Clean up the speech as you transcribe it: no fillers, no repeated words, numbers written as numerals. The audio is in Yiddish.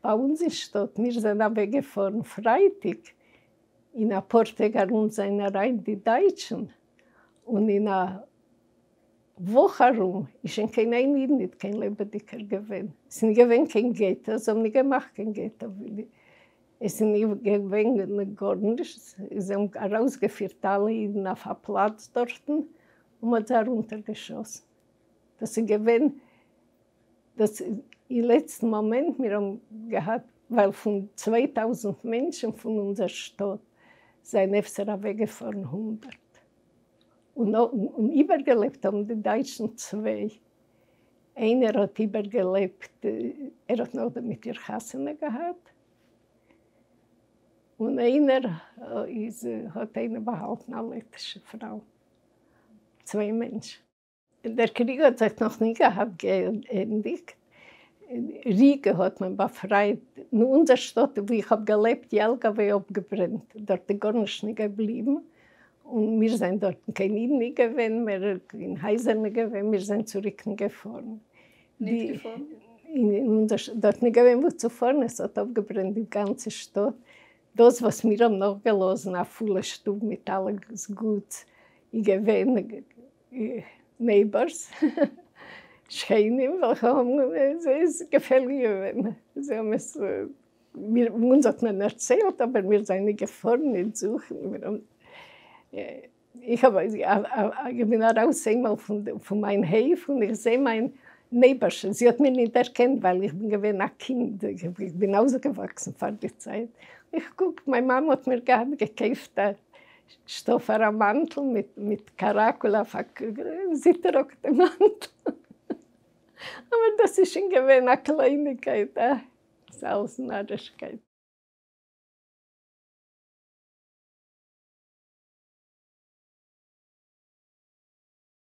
ביי אונז אין שטאט, מיר זענען אוועק געפארן פרייטאג, אין אפאר טעג ארום זענען אריין די דייטשן, און אין א וואך ארום איז שוין קיין איין איד ניט קיין לעבעדיקער געווען, עס איז ניט געווען קיין געטא, זיי האבן ניט געמאכט קיין געטא, עס איז ניט געווען גארנישט, זיי האבן ארויסגעפירט אלע אידן אויף א פלאץ דארטן און מען האט זיי ארונטערגעשאסן, דאס איז געווען דאס אין לעצטן מאמענט, מיר האבן געהאט, ווייל פון 2000 מענטשן פון אונזער שטאט זענען אפשר אוועקגעפארן 100. און איבערגעלעבט האבן די דייטשן צוויי, איינער האט איבערגעלעבט, ער האט נאכדעם מיט איר חתונה געהאט, און איינער איז האט איינער באהאלטן א לעטישע פרוי, צוויי מענטשן. דער קריג האט זיך נאך נישט געהאט געענדיגט, ריגע האט מען באפרייט, נו אונזער שטאט וואו איך האב געלעבט יעלגאווע איז אפגעברענט, דארט איז גארנישט נישט געבליבן, און מיר זענען דארטן קיין אידן נישט געווען מער, קיין הייזער נישט געווען, מיר זענען צוריק נישט געפארן. נישט געפארן? אין אונזער שטאט, דארט נישט געווען וואו צו פארן, עס האט אפגעברענט די גאנצע שטאט, דאס וואס מיר האבן נאכגעלאזן א פולע שטוב מיט אלעס גוטס איז געווען neighbors, שכנים וועלכע האבן, זיי איז געפעלן געווען, זיי האבן עס, מיר, אונז האט מען דערציילט אבער מיר זענען געפארן נישט זוכן, מיר האבן, איך האב, איך בין ארויס איינמאל פון מיין הויף און איך זע מיין neighbor, זי האט מיר נישט דערקענט ווייל איך בין געווען א קינד, איך בין אויסגעוואקסן פאר די צייט, איך קוק, מיין מאמע האט מיר געהאט געקויפט א שטאף פאר א מאנטל מיט קאראקול אויף א, זי טראגט די מאנטל. אבער דאס איז שוין געווען א קלייניגקייט, אה, ס'איז אלעס נארישקייט.